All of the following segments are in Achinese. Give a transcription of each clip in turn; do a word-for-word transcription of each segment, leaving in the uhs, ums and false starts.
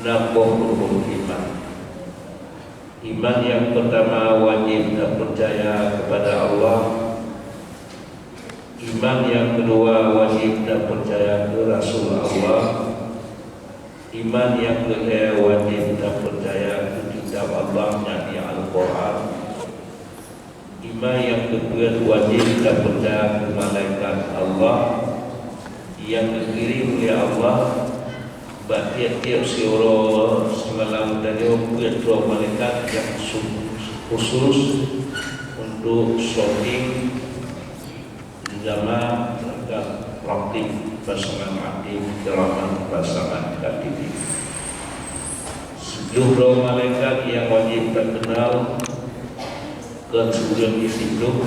Enam boh rukun iman. Iman nyang pertama wajib tapeucaya kepada Allah. Iman nyang kedua wajib tapeucaya keu Rasul Allah. Iman nyang keulhèe wajib tapeucaya keu kitab Allah, yakni Al-Quran. Iman nyang keupeuet wajib tapeucaya keu malaikat Allah nyang geukirém lé Allah bak tiep-tiep siuroe simalam tanyoe peuet droe malaikat nyang su-, khusus untuk sorting agama teuhadap praktik pasangan aktif, keramat pasangan K T P. Siplôh droe malaikat nyang wajib takeunal kon siureueng di siplôh.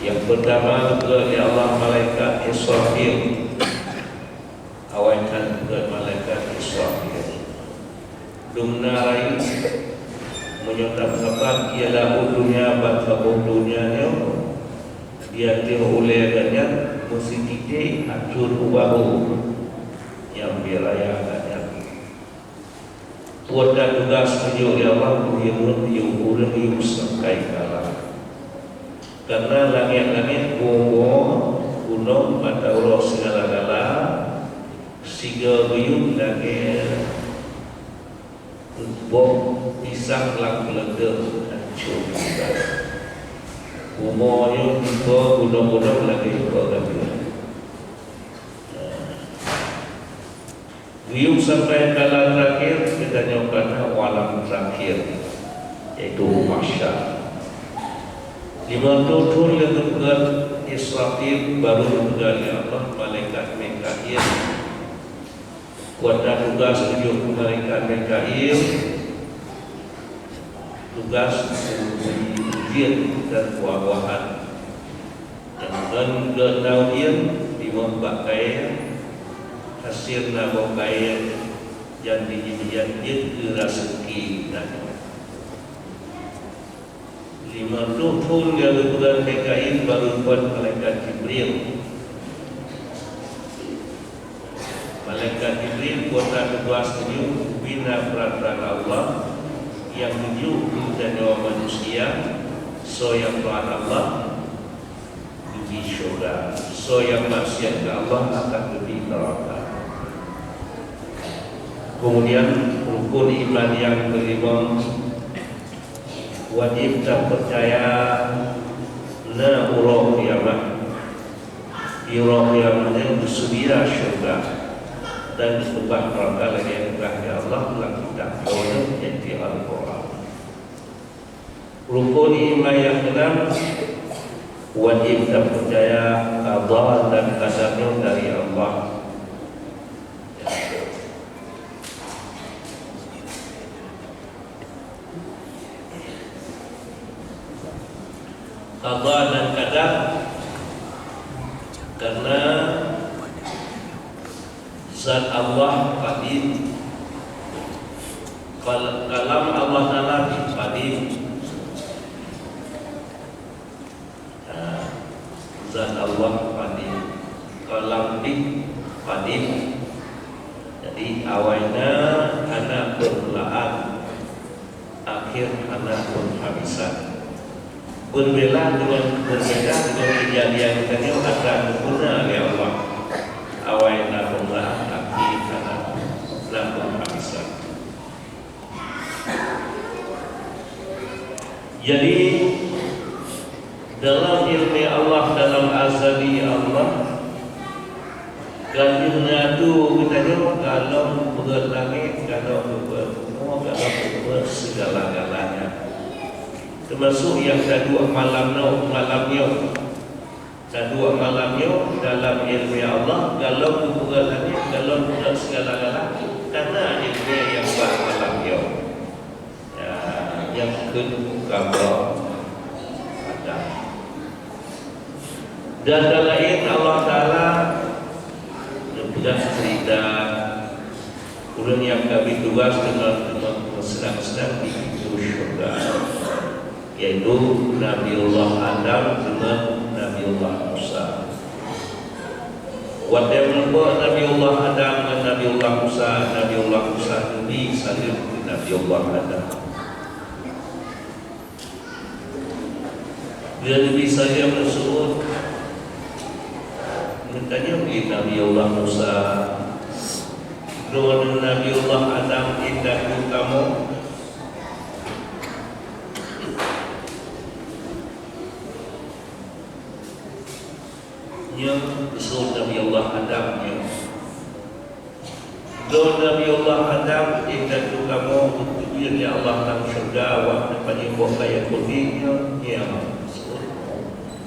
Nyang peurtama geupeugah lé Allah malaikat Israfil. Awai that geupeugah malaikat Israfil. Dum na rayeuk, meunyoe tapeugah ia laôt donya ban saboh donya nyoe, di ateueh ulèe geuh nyan meusitité hacor u bahu nyang bie raya geuh nyan. Peue tugaih neujok lé Allah keu ureueng yum, ureueng yum sangkai kala. Kareuna langèt-langèt, bumoe, gunong, mata uroe sigala-gala, sigoe geuyum lagèe boh pisang lam peuleudeueng hancô. Bumoe nyoe ipo, gunong-gunong lagèe ipo gata. Geuyum sampai kala terakhir, geutanyoe kana u alam terakhir, yaitu mahsyar. Limong ploh thon lheueh geupeugah Israfil, baru geupeugah lé Allah malaikat Mikail. Kuasa tugaih geuyum malaikat Mikail, tugaih ujian dan buah-buahan. Nyang kon geuh na ujeuen, diwoe bak kayèe, hasé na boh kayèe, dan dijih-jih jeuet keu raseuki geutanyoe. Limong ploh thon nyang geupeugah Mikail, baru phon malaikat Jibril. Malaikat Jibril kuasa tugaih geuyum bina peuratoran Allah nyang geuyue keu geutanyoe manusia, soe nyang taat Allah geubri syeuruga, soe nyang maksiat keu Allah akan geubri neuraka. Keumudian, rukun iman nyang keulimong, wajéb tapeucaya na uroe kiamat. Di uroe kiamat nyan geuseudia syeuruga dan geukeubah neuraka lagèe geupeugah lé Allah lam kitab Allah, yaitu Al-Quran. Rukun iman nyang keunam, wajéb tapeucaya qada dan qadar nyoe dari Allah. Qada dan qadar, karena zat Allah qadim. Kal-, kalam Allah Taala qadim. Nah, zat Allah qadim. Kalam pih qadim. Jadi, awai na hana peumulaan, akhé hana peunghabisan. Beubeda deungon, beubeda deungon keujadian geutanyoe atra geupeuna lé Allah. Awai na peumulaan, akhé hana, na peunghabisan. Jadi, dalam ilmu Allah, dalam azali Allah, ka lheueh neujak geutanyoe, ka lom beuet langét, ka lom beuet bumoe, ka lom beuet segala-galanya. Teumasuk nyang taduek malam nyoe, malam nyoe. Taduek malam nyoe dalam ilmu Allah, ka lom beuet langét, ka lom beuet segala-galanya, karena ilmu nyang bak malam nyoe. Ya, nyang keuneuk kamoe peugah. Dan laén Allah Taala geupeugah ceurita ureueng nyang ka geutugaih teuma, teuma meuseunang-seunang di pintoe syeuruga, yaitu Nabiullah Adam deungon Nabiullah Musa. Watèe meurumpok Nabiullah Adam ngon Nabiullah Musa, Nabiullah Musa Nabi saleuem keu Nabi Allah Adam. Bila Nabi saleuem tersebut, geutanyong lé Nabi Allah Musa, "Droeneuh Nabi Allah Adam indatu kamoe?" Nyoe usul Nabi Allah Adam nyoe. Droe Nabi Allah Adam indatu kamoe geupeujeuet lé Allah lam syeuruga, awak geupajoh boh kayèe putih nyoe, nyoe usul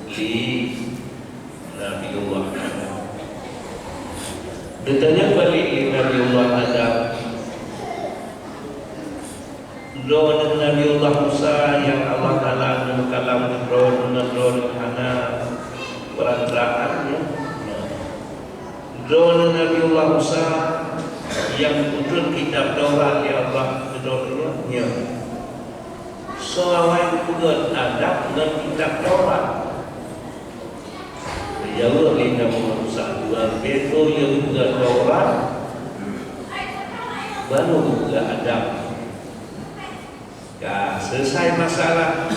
lé Nabi Allah Adam. Geutanyong balik lé Nabi Allah Adam, Droeneuh Nabi Allah Musa nyang Allah Taala neumeukalam ngon droeneuh, ngon droeneuh hana peurasaan nyoe. Droeneuh Nabi Allah Musa nyang geupeutreun kitab Taurat lé Allah keu droeneuh nyoe. Soe awai geupeugöt Adam ngon kitab Taurat? Geujaweueb lé Nabi Musa, "Tuhan, bèk lôn peugah Taurat, baru geupeugah Adam." Ka selesai masalah.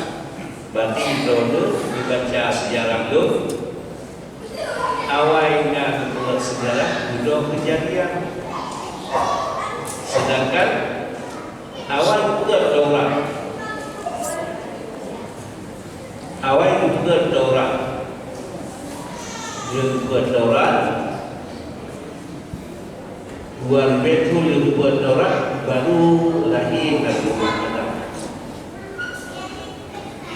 Berarti droeneuh geubaca seujarah lôn, awai na geupeugah seujarah dudoe keujadian. Sedangkan awai geupeugah Taurat. Awai geupeugah Taurat. Nyoe geupeugah Taurat. Dua ribèe thôn lheueh geupeugah Taurat, baru lahé Nabi Allah Adam.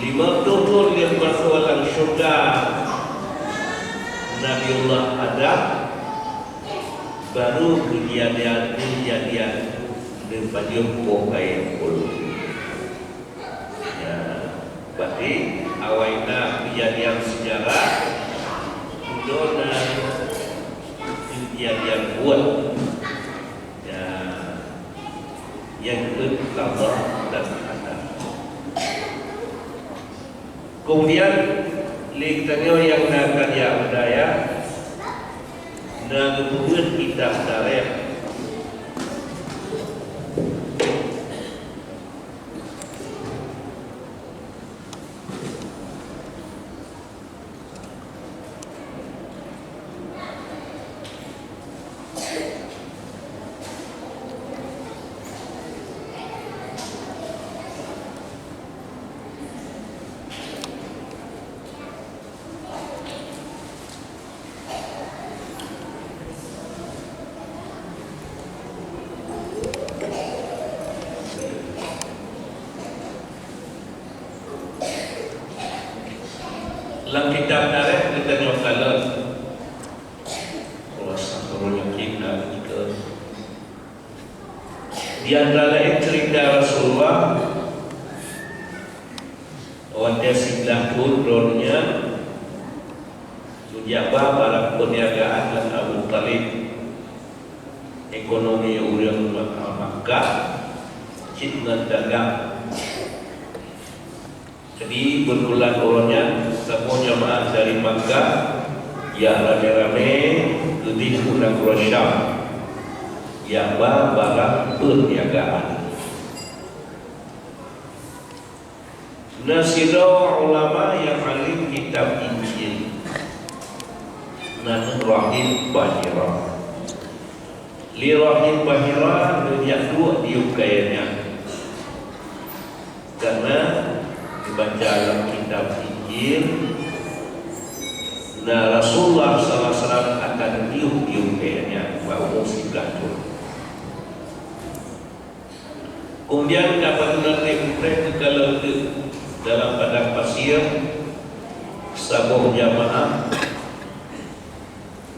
Lima ploh thôn lheueh geupasoe lam syeuruga Nabi Allah Adam, baru keujadian, keujadian geupajoh boh kayèe putih. Ya, berarti awai na keujadian seujarah, dudoe na keujadian buet. Ya, nyang keu Allah dan Adam. Kemudian, lé geutanyoe nyang na karya budaya, na geupeubuet kitab tarikh. Lam kitab tarikh geutanyoe kalon. Kuasa turun yakin dan ketika di antara lain cerita Rasulullah, watèe siblaih thôn droeneuh nyan geujak ba barang peuniagaan ngon Abu Thalib. Ekonomi ureueng Makkah cit ngon dagang. Jadi, beureugulan uroe nyan, saboh jamaah dari Makkah, jak ramé-ramé keudéh u nanggroe Syam, jak ba barang peuniagaan. Na sidroe ulama nyang além kitab Injil, nan Rahib Bahira. Lé Rahib Bahira geujak duek diyuem kayèe nyan. Karena dibaca lam kitab Injil, na Rasulullah sallallahu alaihi wasallam akan diyuem diyuem kayèe nyan bak umu siblaih thôn. Kemudian ka padum lam trép geukalon teuk dalam padang pasir saboh jamaah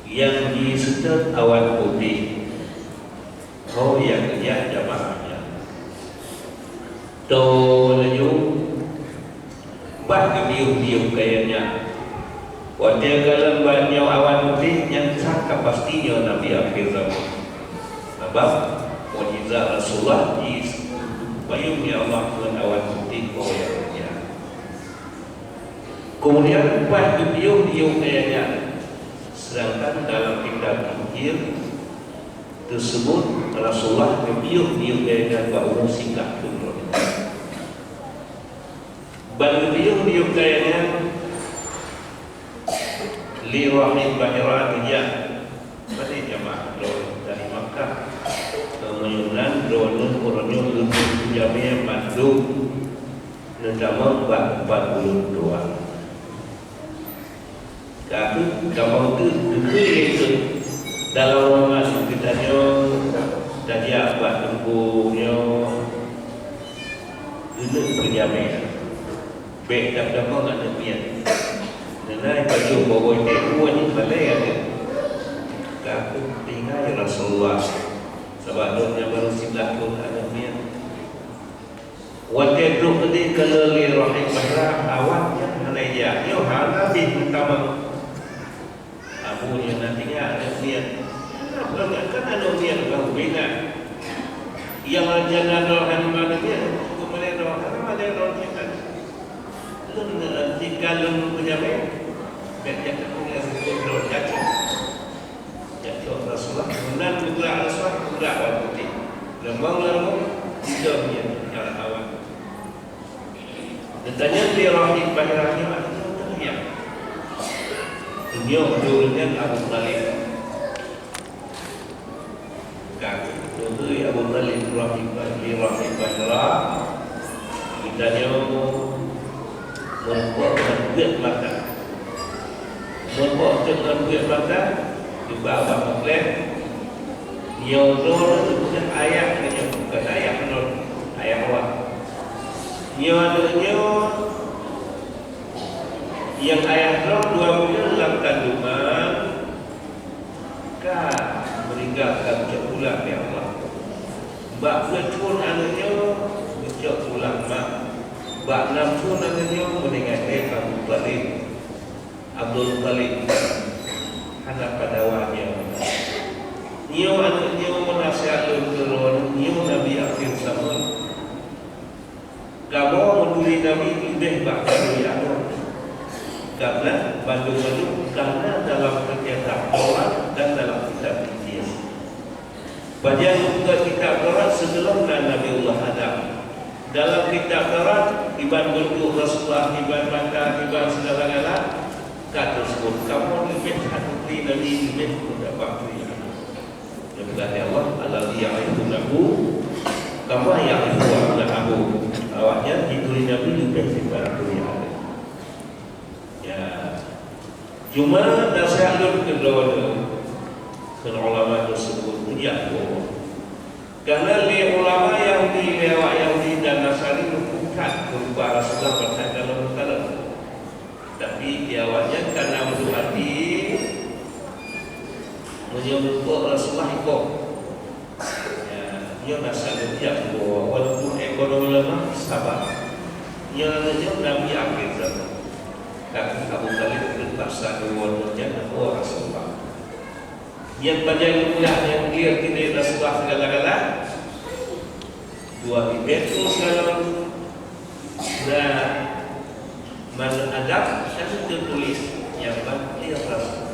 nyang jiseutôt awan putéh. Ho nyang geujak jamaah nyan. Toh laju bah geubiyueng-biyueng kayèe nyan. Watèe kalon ban nyoe awan putéh, nyan that ka pasti nyoe Nabi akhé zaman. Sabab mukjizat Rasulullah jipayông lé Allah ngon awan putéh ho nyang geujak. Kemudian bah geubiyueng-biyueng kayèe nyan. Sedangkan dalam kitab Injil, Teusebut Rasulullah geupiôh diyueb kayée nyan bak ureuëng sikap keu droe. Ban geupiôh diyueb kayée nyan lé Rahib Bahira geujak, padé jamaah droe dari Makkah. Keumudian droeneuh uroe nyoe geupeuteujamé mandum neutamong bak empat puluh dua. Ka kheueh, ka mau kheueh, geukheun lé kheueh dalam ruangan geutanyoe tajak bak teungku nyoe keuneuk peujamé. Bék tatamong aneuëk miet. Neunaik pajoh bawoi teuh buet malée aneuëk. Ka kheueh tinggai Rasulullah, sabab droeneuh barô siblaih thon aneuëk miet. Watée trok keudeh keunoe lé Rahib Bahira, awak nyan hana ijak, nyoe hana bit meutamong. Abu nyan na tinggai aneuëk miet. Kenapa nggak kan aneuëk miet bang bina? Yang rencana droe hana aneuëk miet, keumalée droe hana malée droe miet. Lôn, eh, tika lôn peujamé, bék jak teupeue ngon droe cacat. Jak cok Rasulullah, meunan geubeurak Rasulullah, geubeurak bak putéh. Leumbang-leumbang, sidong nyan, dalam awan. Geutanyong lé Rahib Bahira nyoe, "Nyoe teuh nyan?" Nyoe dulunya Abu Thalib. Ka geuteupeue Abu Thalib Rahib Bahira, Rahib Bahira. Geutanyoe meureumpok ngon buet mata. Meureumpok teuk ngon buet mata, geuba bak muklen. Nyoe droe teuh ayah nyoe, bukan ayah droe, ayah awak. Nyoe aneuëk nyoe nyang ayah droe dua buleuen lam kandungan, ka meuninggai, ka geucok pulang lé Allah. Bak peuet thon aneuëk nyoe geucok pulang mak. Bak nam thon aneuëk nyoe meuninggai lé Abu Thalib. Abdul Muthalib hana pada wajéb. Nyoe aneuëk nyoe naseuhat lôn keu droeneuh, nyoe Nabi akhé zaman. Kamoe meuturi Nabi leubeh bak meuturi aneuëk. Karena bandum-bandum ka na dalam kitab Taurat dan dalam kitab Injil. Pajan buka kitab Taurat sigohlom na Nabiullah Adam. Dalam kitab Taurat, iban beuntuk Rasulullah, iban mata, iban segala-gala, ka teusebut. Kamoe leubeh that meuturi Nabi, leubeh mudah bak meuturi aneuëk. Geupeugah lé Allah, "Allazi ya'rifunahu kama ya'rifu abna'ahum." Awaknyan jituri Nabi leubeh daripada turi aneuëk. Ya. Cuma naseuhat lôn keu droeneuh, kheun ulama teuseubut, peujah boh. Karena lé ulama Yahudi, lé awak Yahudi dan Nasrani meupukat keu rupa Rasulullah masa kalon-kalon. Tapi di awaknyan kana meutuh até, meunyoe muphom Rasulullah iko. Ya, nyoe na sabe tiep dua, walaupun ekonomi lemah, sabar. Nyoe, nyoe Nabi akhé zaman. Tapi Abu Thalib terpaksa dua nyan dua Rasulullah. Nyang pajan geupeugah nyang clear keu Rasulullah segala-gala. Dua ribu dua puluh sekarang. Nah, man adab kan teutuléh nyang ban ikhlas.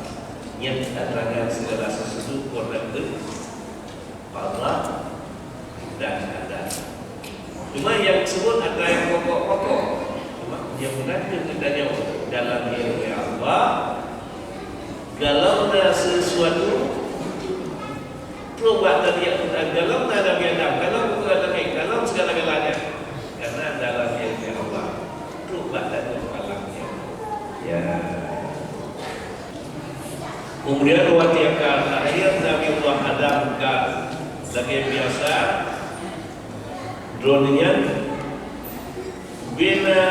Nyang keterangan segala sesuatu Quran tu Allah dan adab. Cuma nyang sebut ada nyang pokok-pokok. Cuma nyang beuna keu geutanyoe dalam ilmu Allah, kalau na sesuatu Trok bak Nabi Adam, dalam na Nabi Adam, dalam buku Adam, dalam segala-galanya. Karena dalam ilmu Allah, trok bak Nabi Adam. Ya. Kemudian, watèe ka lahé Nabi Allah Adam ka lagèe biasa, droeneuh nyan bina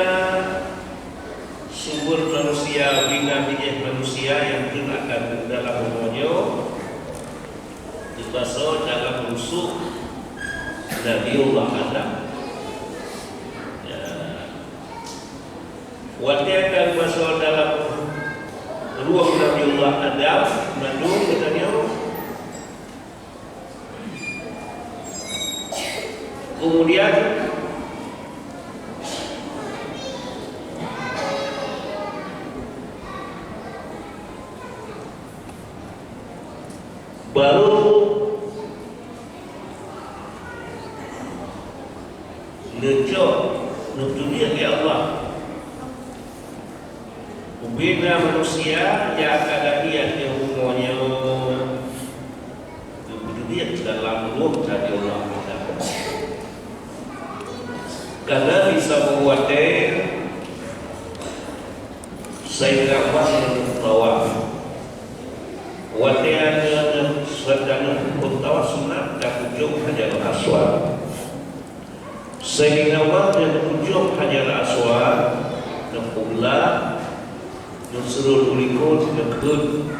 sumber manusia, bina bijéh manusia nyang keuneuk akan dalam umu nyoe. Geupasoe dalam rusuk Nabiullah Adam. Ya. Watèe ka geupasoe dalam ruh Nabiullah Adam, mandum geutanyoe. Kemudian, baru Neucok, neuteubiet lé Allah. Ubena manusia nyang ka lahé ateueh bumoe nyoe, geupeuteubiet dalam rumoh Nabi Allah Adam. Karena di saboh watée Saidina Umar neutawaf. Watée nyan, saidana neutawaf sunat dan ujong Hajarul Aswad. Saidina Umar nyang ujong Hajar Aswad, neupeugah, neusuruh u likot, neukheun,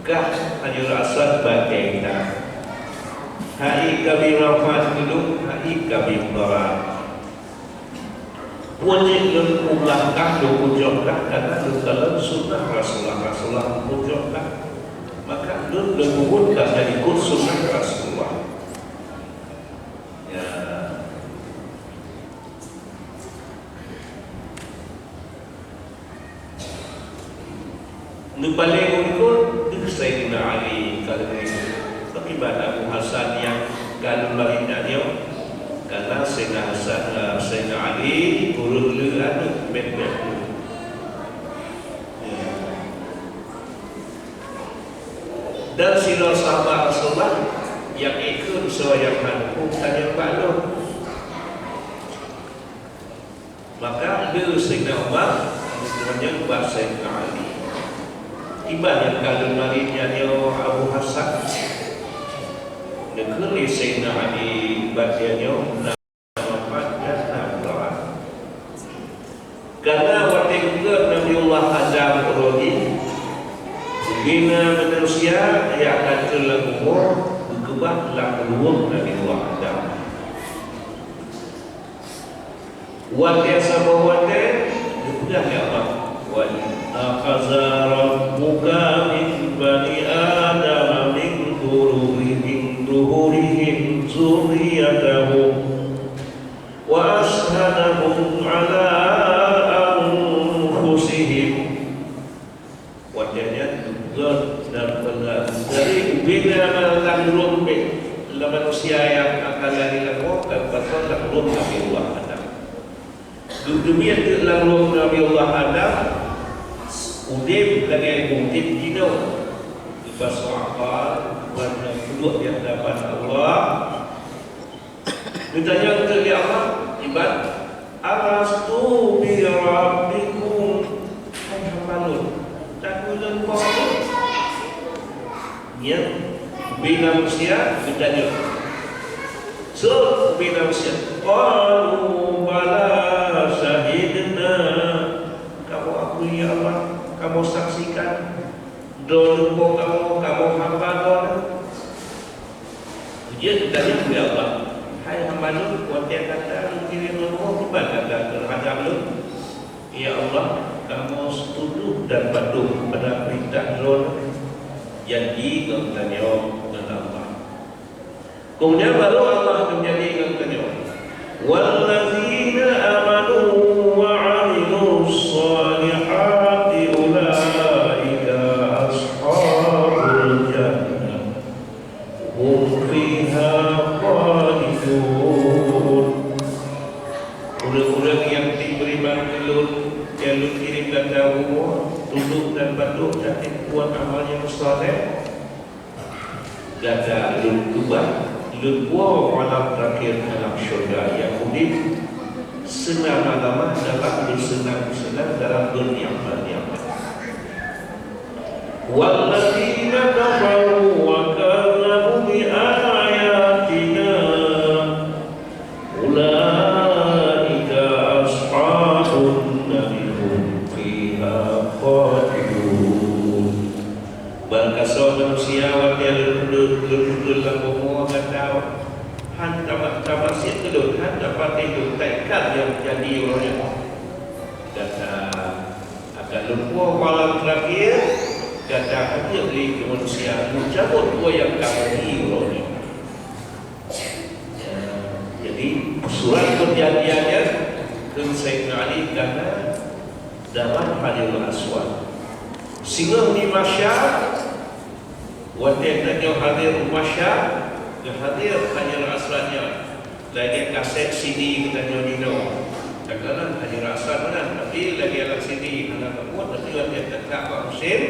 "Kah Hajar Aswad batée that. Hai ka bri rahmat keu lôn, hai ka bri mudarat. Peue jeuet lôn peugah kah, lôn ujong kah, karena lôn kalon sunnah Rasulullah, Rasulullah ujong kah. Maka lôn, lôn peubuet kah dan ikot sunnah Rasulullah." Ya. Neupaléng u likot deuh Saidina Ali ka lheueh. Pakriban Abu Hasan nyang ka lheueh marit nyoe? Karena Saidina Hasan, Saidina Ali ureuëng le aneuk, bèk-bèk le. Ya. Dan sidroe sahabat Rasulullah nyang ikheun soe nyang hana muphom tanyong bak lôn. Maka le Saidina Umar neutanyong bak Saidina Ali. Kiban nyang ka lheueh marit nyoe Abu Hasan? Neukheun lé Saidina Ali bak geutanyoe na manfaat dan na mudarat. Karena watée geupeugöt Nabiullah Adam uroe jih, ubena manusia nyang ka trön lam bumoe geukeubah lam rumoh Nabiullah Adam. Watée saboh watée geupeugah lé Allah, "Wa idh akhadha rabbuka min bani Adama min dhuhuri-, min dhuhurihim dzurriyyatahum wa asyhadahum 'ala anfusihim." Watée nyan geupeugöt dan peugah, jadi ubena lam rumoh lam manusia nyang akan lahé lam rumoh ka geupasoe lam rumoh Nabiullah Adam. Geuteubiet teuk lam rumoh Nabiullah Adam, udeb lagée udeb jinoe, geupasoe akal, ban peuduek di hadapan Allah. Geutanyong teuk lé Allah, "Iban, alastu bi rabbikum?" Hai hamba lôn, takue lôn Po Ulôn? Nyan ubena manusia geutanyong. Soe ubena manusia? Qalu bala syahidna. Kamoe akui, ya Allah, kamoe saksikan. Droeneuh Po kamoe, kamoe hamba Droeneuh. Jeuet geutanyong lé Allah, "Hai hamba Lôn, watée gata geukirém lôn, kiban gata keu hadam Lôn?" "Ya Allah, kamoe seutuju dan patuh pada peurintah Droeneuh." Janji ngon tanyoe ngon Allah. Keumudian baru Allah geujadi ngon tanyoe, "Wallazina amanu wa 'amilus shalihati ulaika ashabul jannah hum fiha khalidun." Ureuëng-ureuëng nyang beriman keu Lôn, nyang Lôn kirém gata bumoe, tudoh dan patuh dan peubuet amal nyang saleh, gata Lôn keubah, Lôn woe malam terakhir dalam syurga nyang udeb, seulama-lama dalam beuseunang-seunang, dalam beuniamat-niamat. Wallazina kafaru wa kadzabu bi ayatina ulaika ashabun nari hum fiha khalidun. Barangkasoe manusia watée leupeudeuh, leupeudeuh lam bumoe gata han tamaséh keu Lôn, han tapatéh Lôn, taikat nyang jadi uroe nyoe. Gata akan lumpoe malam terakhir, gata hana lé keu manusia meucabot peue nyang ka bri uroe nyoe. Ya, jadi, surat perjanjian nyan keu Saidina Ali kana dalam Hajarul Aswad. Singoh di Mahsyar, watée tanyoe hadir u Mahsyar, geuhadir Hajarul Aswad nyan. Lagèe kaset C D geutanyoe jinoe. Kadang-kadang hana rasa meunan, tapi lagèe lam C D hana kabuet, tapi watèe teutap bak musém,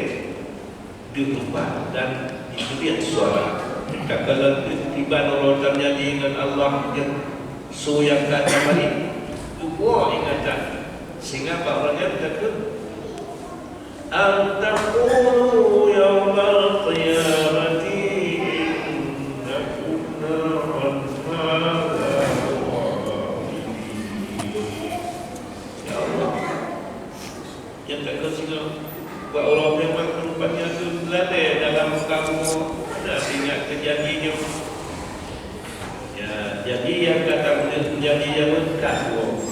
deuh leupah dan jiteubiet suara. Kadang-kadang tiban uroe tanyoe nyan ngon Allah, nyan su nyang ka tabari, geupuwoe ingatan. Sehingga bak uroe nyan takheun, "Am taqulu yaumal qiyamati inna kunna an hadza ghafilin." Ya Allah, nyang takheun singoh, bak uroe kiamat, rupanya keu lalée dalam kamoe hana ingat keu janji nyoe. Ya, janji nyang ka tapeugah, janji nyang meukat woe.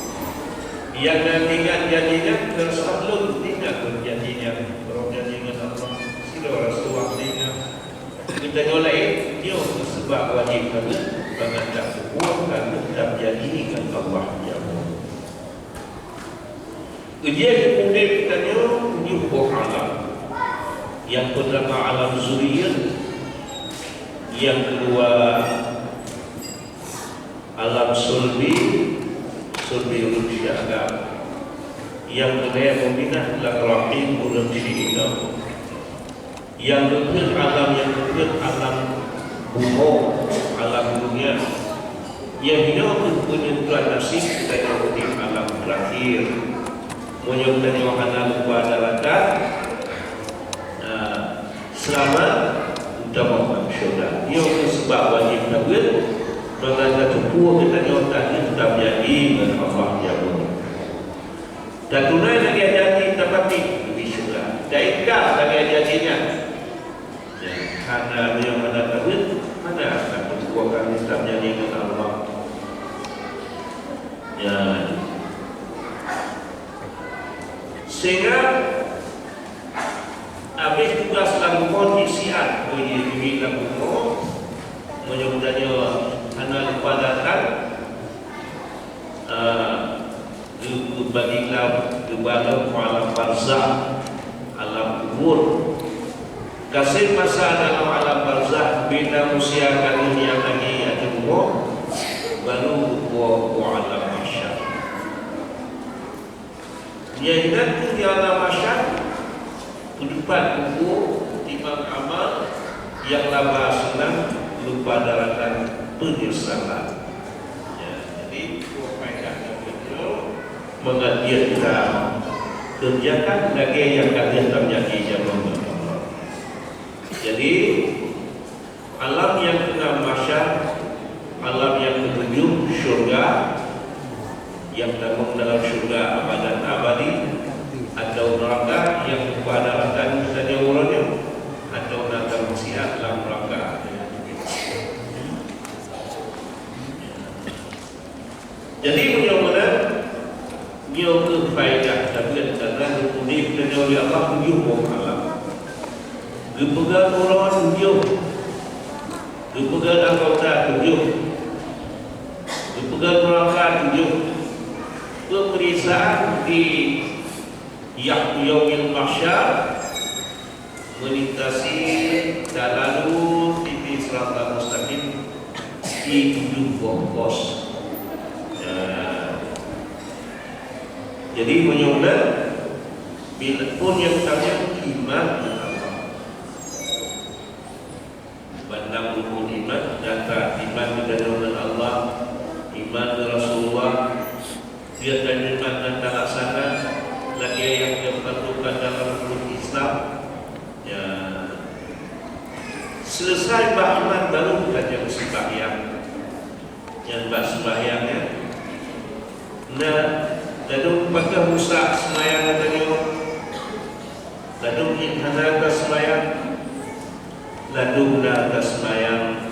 Nyang na ingat janji nyan, keu saboh lôn ingat lôn janji nyan. Barô janji ngon Allah, sidroe Rasulullah ingat. Geutanyoe laén, nyoe keuh seubab wajéb kami bangat tapubuet dan tajanji ngon Allah jamoe. Ujian udeb tanyoe tujoh boh alam. Nyang peurtama alam zuriyah, nyang keudua alam sulbi, sulbi ureueng syahada, nyang keulhèe mukminah lam rahim ureueng syahida. Nyang keupeuet alam, nyang keupeuet alam bumoe, alam dunia. Nyang nyoe keuh peunentuan nasib geutanyoe di alam terakhir. Meunyoe geutanyoe hana lupa daratan, nah, seulamat, geutanyoe masuk syeuruga. Nyoe keuh seubab wajéb tabeuet, mangat tateupeue geutanyoe tanyoe tabiet ngon Allah jamoe. Tatunai lagèe janji, tapatéh leubeh syeuruga. Taingkar lagèe janji nyan, nyan hana, meunyoe hana tabeuet, hana akan teupeue kami tajanji ngon Allah. Nyan. Sehingga habéh tugaih lam bumoe jisiat, beu jih lam bumoe, meunyoe geutanyoe hana lupa daratan, Ah, geu-, geubagi lam, geubalom alam barzakh, alam kubur. Ka sép masa dalam alam barzakh, beda manusia ka lheueh nyang lagèe ateueh bumoe, baru geuwoe u alam mahsyar. Nyang inan keuh di alam mahsyar, peuteupat buku timang amal nyang laba seunang, lupa daratan, peunyesalan. Ya, jadi, peue faedah nyang beutôi mangat jeuet takeureujakan lagèe nyang ka lheueh tajanji jameun ngon Allah. Jadi, alam nyang keunam mahsyar, alam nyang keutujoh syeuruga, nyang tamong dalam syeuruga abadan abadi, atau neuraka nyang pada rakan saja uroe nyoe, atau na tamong siat lam neuraka. Jadi, meunyoe meunan, nyoe keuh faedah tabeuet, karena geupeudeh tanyoe lé Allah tujoh boh alam. Geupeugah uroe tujoh, geupeugah anggota tujoh, geupeugah neuraka tujoh. Peumeriksaan di Yah-, Yaumil Mahsyar, melintasi dan lalu titi siratal mustaqim di tujoh boh pos. Ya. Jadi, meunyoe meunan, bila pun nyang tanyong iman, bandum rukun iman, nyata iman geutanyoe ngon Allah, iman ngon Rasulullah, Dia dan iman nyang talaksana lagèe nyang geupeurlukan dalam rukun Islam. Ya. Selesai bak iman baru tajak sembahyang. Nyang bak sembahyang nyan. Nah, ladôm pakat rusak sembahyang tanyoe. Ladôm nyan hana taseumbahyang, ladôm na taseumbahyang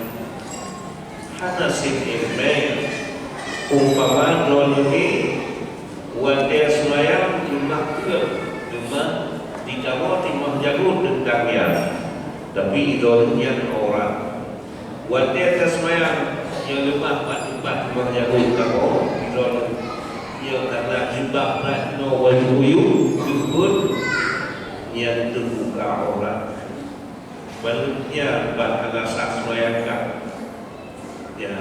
hana sép iéleumé. Umpama droeneuh watèe seumbahyang leumah keuh, leumah di kamoe timoh jago teuntang nyan, tapi droeneuh nyan aurat. Watèe taseumbahyang, nyoe leumah bak teumpat leumah jago kamoe, droeneuh nyoe karna jilbab brat nyoe wajéb uyueb, teupeu nyan teubuka aurat. Balut nyan ban hana sah seumbahyang ka. Ya.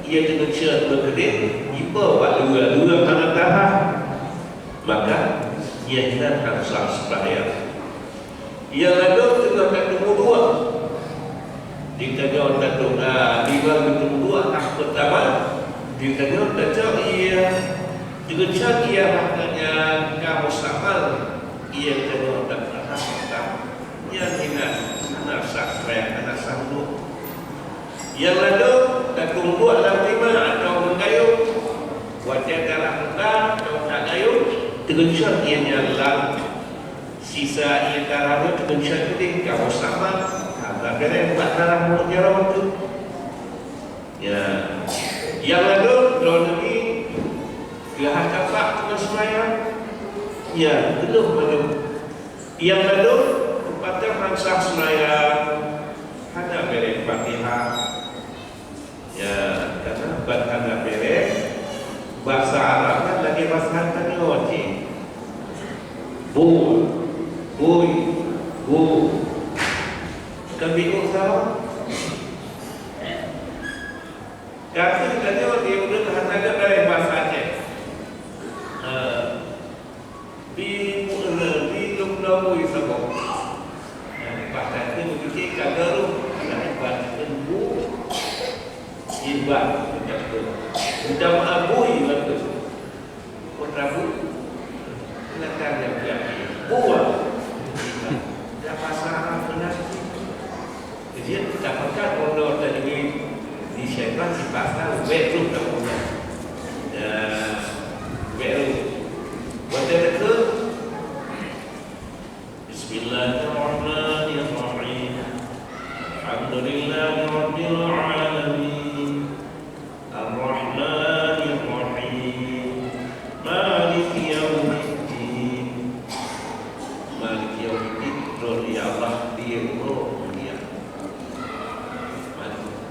Ia teungeut cot meukeudeh, ipo bak luwa-luwa hana tahan. Maka, nyan na hana sah seumbahyang. Nyang ladôm teungoh tateumeung duek. Di tanyoe tateumeung, ah, di bak tateumeung duek, ah, peutama, di tanyoe tacok ia, teungeut cot ia nyan ka meusamal, ia tanyoe tateumeung. Nyan hina, hana sah seumbahyang, hana sah duek. Nyang ladôm, tateumeung duek lam khimar atawa meugayông. Watèe tarah muka atawa tagayông, teungeut cot ia nyan lam sisa ie tarah nyoe, teungeut cot keudéh, ka meusamal, ka tabérèh bak tarah muka jaroe teuh. Ya. Nyang ladôm, droeneuh nyoe, keuhai tapak teungoh seumbahyang, nyan, keuneuk mandum. Nyang ladôm, peue patéh hana sah seumbahyang, hana bérèh Fatihah. Ya, karena ban hana bérèh, basa Arab nyan lagèe basa tanyoe cit. Bu, bui, bu. Ka bingung sama. Tapi tanyoe di ureueng hana bérèh basa Aceh. Eh, Bi mu-, bi lôn lôn bui saboh. Nyang pakat nyan beugité ka geuruh, nyang pakat nyan bu, iban, macam tu. Udah mah bui, macam tu. Pun rabu, nak kan yang biar bui. Buah. Dah pasal benar. Jadi, tapeugah uroe tajwid di syaitan sifat ka ubek tu dah punya. Ya, ubek tu. Watèe teuka, Bismillahirrahmanirrahim. Alhamdulillahirabbil alamin. Ar-Rahmanir Rahim. Maliki yaumiddin. Maliki yaumiddin. Droeneuh ya Allah, di uroe mulia.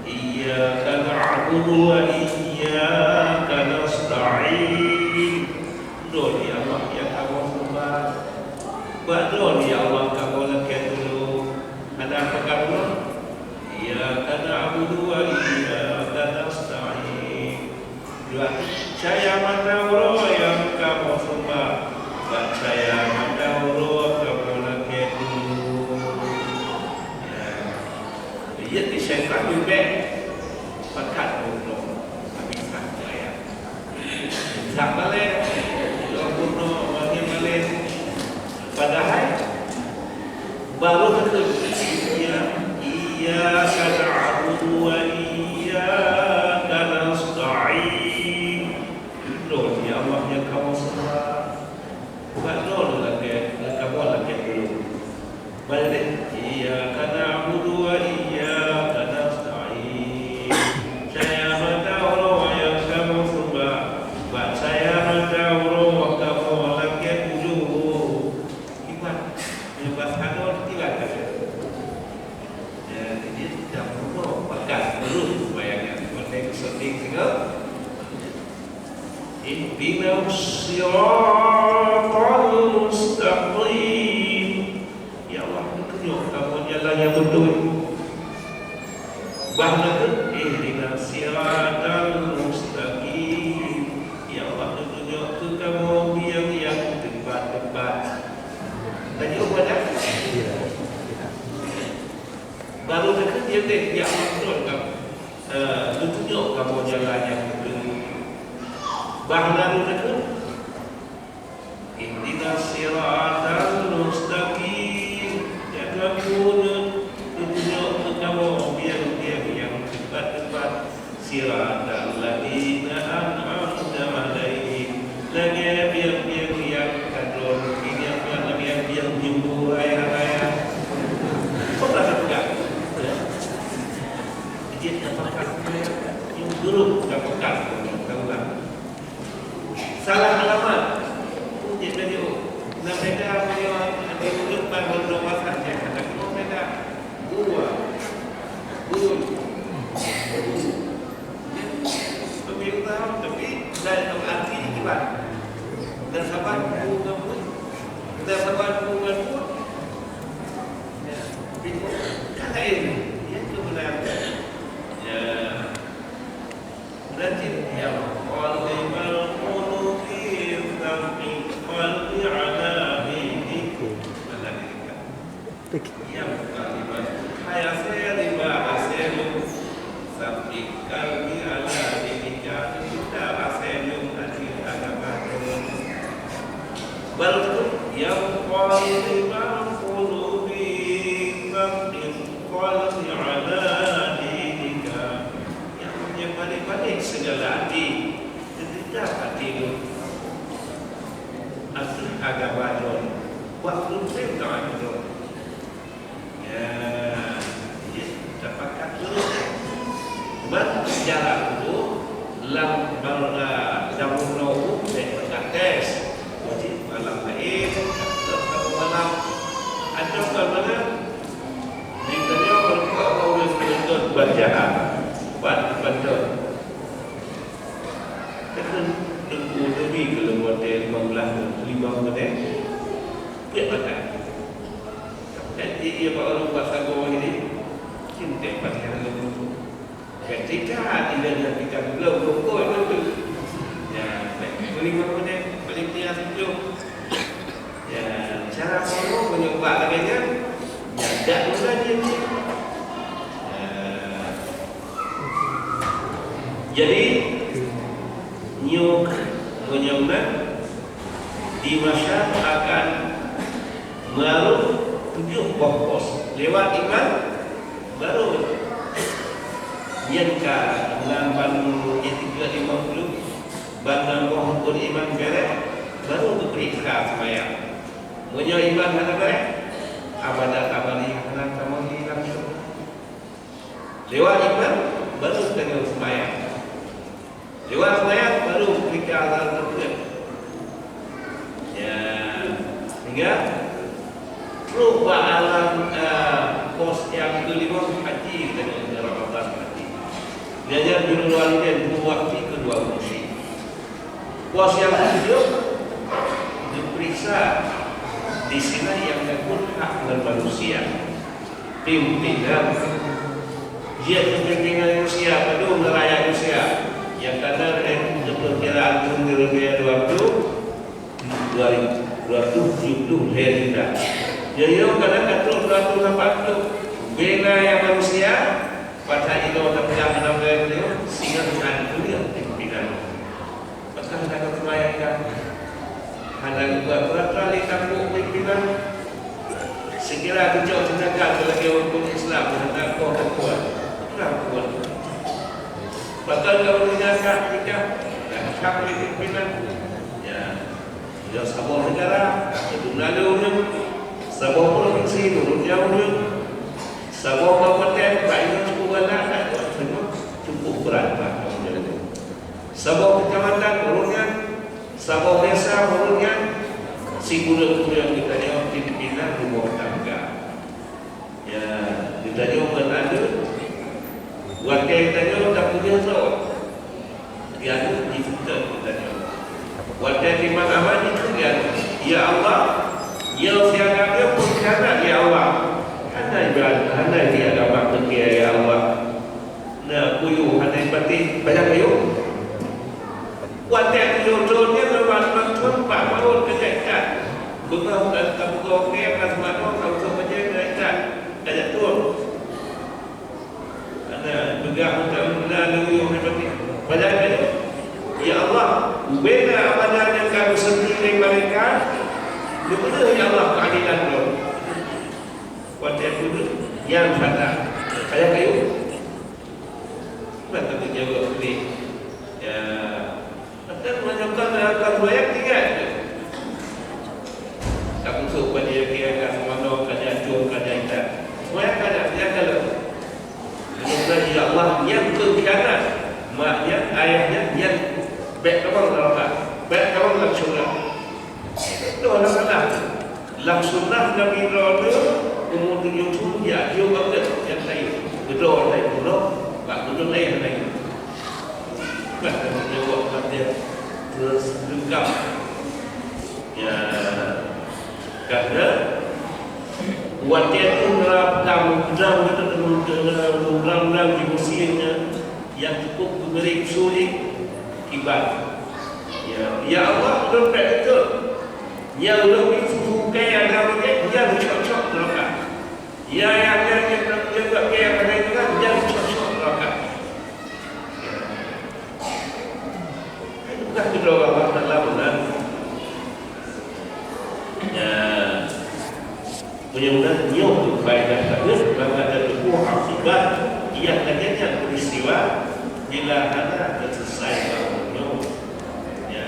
Iyyaka na'budu wa iyyaka nasta'in. Droeneuh ya Allah, nyang kamoe seumah. Bak droeneuh ya Allah, kamoe lakèe tulông. Hana peugah droe. Iyyaka na'budu wa iyyaka nasta'in. Dua, cahya mata uroe nyang kamoe seumah, bak cahya mata uroe kamoe lakèe tulông. Ya. Jeuet di syaitan leubeh pakat bunoe, habis cahya. Sak balèe, lôn bunoe, lôn balèe. Padahai, Baru beutôi, iya, iyyaka na'budu wa iyyaka nasta'in. Droeneuh ya Allah nyang kamoe seumah. Bukan droeneuh lakèe, nyang kamoe lakèe tulông. Balik, iyyaka na'budu wa iyyaka nasta'in. Cahya mata uroe nyang kamoe seumah. Bak cahya mata uroe kamoe lakèe tulông. Iman, lepas adoe tiba kali. Ya, jadi dah bunoe pakat, belum bayangkan. Bukan sedih tengok. Ihdinas siratal mustaqim. Ya Allah, tunjuk kamoe jalan nyang beutôi. Bah na kheueh, ihdinas siratal mustaqim. Ya Allah, tunjuk keu kamoe biang nyang teumpat-teumpat. Laju pada? Baru dekat dia deh, ya Allah, tolong kamu. Eh, tunjuk kamu jalan yang betul. Bah lalu dekat. Ihdinas siratal mustaqim. Ya Rabbuna, tunjuk kamu biang-biang yang tepat-tepat. Siratal ladzina an'amta 'alaihim. Lagèe biang-biang nyang ka droe, biang-biang lagèe biang jumbo raya-raya. Peugah, peugah. Jeuet tapakat nyang buruk tapakat, tapakat. Salah alamat. Jeuet laju. Nah, beda meunyoe ada ureueng ban lôn bahasa Aceh, ada keunong beda. Dua. Dua. Tapi utama, tapi dari arti kiban. Dan saban hubungan pun. Dan saban hubungan pun. Ya, tapi kan lain. Ya, kebenaran. Ya. Cara tu lam, lam, lam unoe bèk meukates wajib malam laén, atau satu malam, atau kon malam. Di tanyoe meureumpok ngon ureueng meukeusut ban jahat, ban bandot. Teungku Nabi keu lôn watèe limong blah thôn, limong menit, peuet mata. Tapi ia bak ureueng bak sagoe ini, cinta pakai lôn. Ketika tidak ada kita belum rukuk itu tu. Ya, lima menit, paling tidak tujuh. Ya, cara solo menyumbang lagèe nyan. Ya, dak guna dia ni. Ya. Jadi, nyoe meunyoe na di masyarakat akan meureuh tujoh boh pos lewat iman. Baru nyan ka lam ban nyang tiga lima puluh, ban lam boh rukun iman bèrèh, baru geupeuriksa seumayang. Meunyoe iman hana bèrèh, abadan abadi hana tamong di lam syeuruga. Lewat iman, baru tanyoe seumayang. Lewat seumayang baru keurija alam teupeuet. Ya, sehingga trok bak alam, eh, pos nyang keulimong haji, dan Ramadan haji. Nyan jurul walidain dua waktu kedua fungsi. Pos nyang keujeuet geupeuriksa di sinan nyang takot hak ngon manusia. Pimpinan. Jeuet keu pimpinan Rusia, padum ngon rakyat Rusia. Nyang ka na, eh, keupeukiraan thôn dua ribu dua puluh, dua ribu dua ratus tujuh puluh lhèe juta. Nyoe ka na ka trok dua ratus lapan puluh. Bina nyang manusia, padahai inoe teupeugah lam lhèe nyoe, singoh nyan pimpinan. Pakon hana geupeuraya, hana geupeuraya lé tampok pimpinan. Seukira geucok teunaga lagèe ureueng Islam, hana koh teukuat. Kenapa? Pakon kamoe teunaga nikah, dan hak lé pimpinan. Ya. Ya, saboh negara, itu meulalu ureueng. Saboh provinsi, ureueng nyang ureueng. Saboh kabupaten, bak inong cukup galak, cukup brat bak ureueng. Saboh keucamatan ureueng nyan, saboh desa ureueng nyan, sikureueng-kureueng geutanyoe pimpinan rumoh tangga. Ya, geutanyoe ngon aneuk, watèe geutanyoe tapeugah droe, aneuk jipeugah geutanyoe. Watèe timang aman jikheun, "Ya Allah, nyoe si agam nyoe peukhianat, ya Allah." Hana ibadat, hana ibadat bak teukia, ya Allah. Na, kuyuh hana ipatéh, pajan kayuh. Watèe kuyuh trôn nyan, lôn ban trôn bak maut kajak ikat. Beungoh ka, ka beungoh kèe, ka seumanö, ka usôk bajèe kajak ikat, kajak trôn. Hana, peugah meunan, na, na kuyuh hana ipatéh. Pajan kayuh. Ya Allah, ubena amanah nyang ka geuseubri lé malaikat, neupeuleueh, ya Allah, keuadilan lôn. Watèe peuleueh, nyan that. Pajan kayuh. Maka geujaweueb lé, ya, maka meunyoe ka, ka seumayang, tinggai. Ka pusok bajèe kèe, ka seumanö, ka jatuh, ka jaitan. Seumayang ka, ya, ka lheueh. Meunyoe, ya Allah, nyan peukhianat mak nyan, ayah nyan, nyan bèk tamong neuraka, bèk tamong lam syeuruga. Itu adalah salah. Lam sunnah Nabi droeneuh, umu tujoh thôn, ya, jeuet banget nyang laén. Geudroe laén bunoe, bak gunong laén laén. Bah, Nabi jaweueb lagèe nyan, terus leungkap. Ya, karena watèe tu na peudang, peudang, peudang, peudang di Mesir nyan, nyang cukup geungeri sulit kiban. Ya, ya Allah, ulôn bèk beutôi. Nyang ulôn susu kèe nyang lagèe nyan, nyan cocok neuraka. Ya, ya, ya, ya, ya, ya, ya, ya, ya, nyan cocok neuraka. Bukan kedua Allah Taala benar. Ya. Meunyoe nyoe faedah bagus, maka tateupeue akibat nyang lagèe nyan peristiwa bila hana teuseuleusoe banmandum. Ya.